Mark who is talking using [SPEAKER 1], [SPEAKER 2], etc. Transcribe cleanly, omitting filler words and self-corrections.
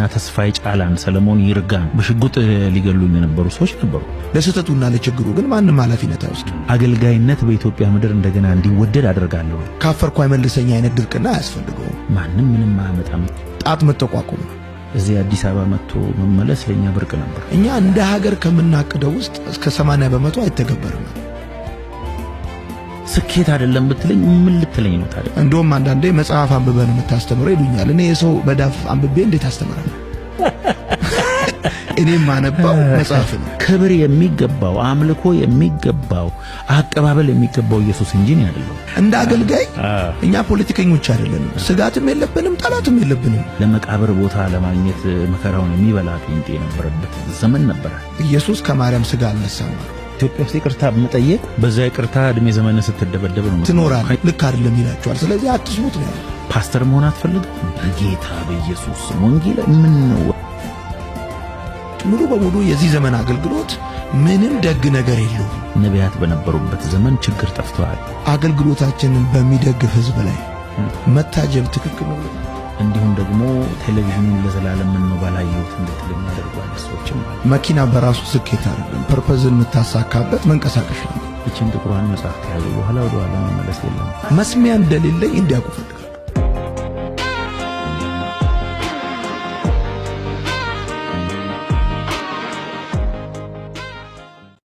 [SPEAKER 1] እና ተስፋዬ ጫላን፣ ሰለሞን ይርጋን በሽጉጥ ሊገሉኝ የነበሩ ሰዎች ነበሩ።
[SPEAKER 2] ለስህተቱና ለችግሩ ግን ማንም ኃላፊነት አይወስድም።
[SPEAKER 1] አገልጋይነት በኢትዮጵያ ምድር እንደገና እንዲወደድ አደርጋለሁ።
[SPEAKER 2] ካፈርኩ አይመልሰኝ አይነት ድርቅና አያስፈልገውም።
[SPEAKER 1] ማንም ምንም አያመጣም።
[SPEAKER 2] ጣት መጠቋቆም ነው።
[SPEAKER 1] እዚህ አዲስ አበባ መጥቶ መመለስ ለእኛ ብርቅ ነበር።
[SPEAKER 2] እኛ እንደ ሀገር ከምናቅደው ውስጥ እስከ 80% አይተገበርም።
[SPEAKER 1] ስኬት አይደለም ብትለኝ ምን ልትለኝ ነው ታዲያ?
[SPEAKER 2] እንደውም አንዳንዴ መጽሐፍ አንብበን የምታስተምረው ይሉኛል። እኔ የሰው መዳፍ አንብቤ እንዴት አስተምራለሁ? እኔም ማነባው መጽሐፍ ነው።
[SPEAKER 1] ክብር የሚገባው፣ አምልኮ የሚገባው፣ አቀባበል የሚገባው ኢየሱስ እንጂ እኔ አይደለሁም።
[SPEAKER 2] እንደ አገልጋይ እኛ ፖለቲከኞች አይደለንም። ስጋትም የለብንም፣ ጠላትም የለብንም።
[SPEAKER 1] ለመቃብር ቦታ ለማግኘት መከራውን የሚበላ ጴንጤ የነበረበት ዘመን ነበረ።
[SPEAKER 2] ኢየሱስ ከማርያም ስጋ አልነሳም አሉ።
[SPEAKER 1] ኢትዮጵያ ውስጥ ይቅርታ መጠየቅ በዛ ይቅርታ እድሜ ዘመን ስትደበደብ ነው
[SPEAKER 2] ትኖራለህ። ልክ አይደለም ይላቸዋል። ስለዚህ አትስሙት ነው ያለው።
[SPEAKER 1] ፓስተር መሆን አትፈልግም? በጌታ በኢየሱስ ወንጌል ምን ነው?
[SPEAKER 2] ሙሉ በሙሉ የዚህ ዘመን አገልግሎት ምንም ደግ ነገር የለውም።
[SPEAKER 1] ነቢያት በነበሩበት ዘመን ችግር ጠፍተዋል።
[SPEAKER 2] አገልግሎታችንን በሚደግፍ ህዝብ ላይ መታጀብ ትክክል ነው።
[SPEAKER 1] እንዲሁም ደግሞ ቴሌቪዥኑን ለዘላለም ምን ነው ባላየሁት እንድትል የሚያደርጉ አይነት ሰዎችም አሉ።
[SPEAKER 2] መኪና በራሱ ስኬት አይደለም፣ purpose ን የምታሳካበት መንቀሳቀሻ ነው።
[SPEAKER 1] ይችን ጥቁሯን መጽሐፍ ከያዙ በኋላ ወደ ኋላ መመለስ የለም።
[SPEAKER 2] መስሚያ እንደሌለኝ እንዲያውቁ ፈልጋለሁ።